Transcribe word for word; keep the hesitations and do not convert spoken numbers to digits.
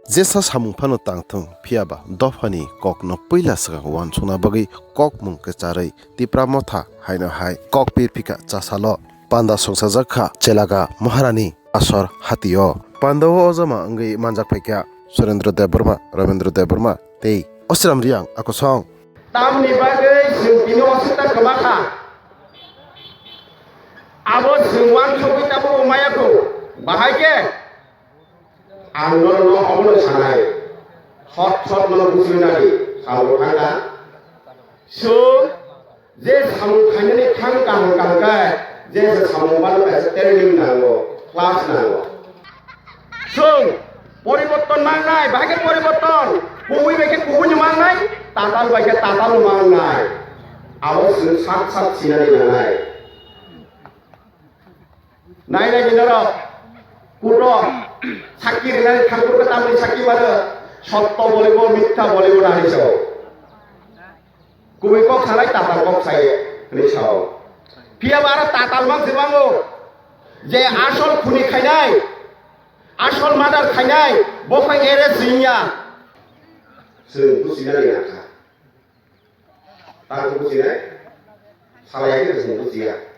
Jesa samung phano tangthung, phiyaba dophani kokno puila swkang uansukna bagwi kokmung kwcharwi Tipra Motha haino hai kok pirphika chasalo panda songchajak kha Chelaga Maharani asor hatio. Pandao ojama wngwi manjak phaikha Surendra Debbarma, Rabindra Debbarma tei Osiram Riang akosong. Tamni bagwi chwng tini osukta kwma kha. Abo chwng uansugwi tabuk maya kho. Bahai khe ang norokno omono sanai. Sot sot nono buchwi nadi. Sabo thangkha. Chwng je samung khainani thang kaham kaham khe, je se samung bano kaisa training nango, class nango. Chwng poriborton mangnai, bahai khe poriborton, kubui bai khe kubui no mangnai, tatal bai khe tatal no mangnai. Abo chwng sak sak sinani nangnai. Nai nai di norok, kuro, sakki rinani thangkur khe tamni sakki mano, sotto bolibo, mitha bolibo nani sao. Kubui kok sanai tatal kok sai hinwi sao. Phiya ba aro tatal mang se bango je asol khuni khainai, asol murder khainai, bo khai arrest wngya. Chwng buchina ringya kha. Tang buchinai? Salai khe chwng buchiya.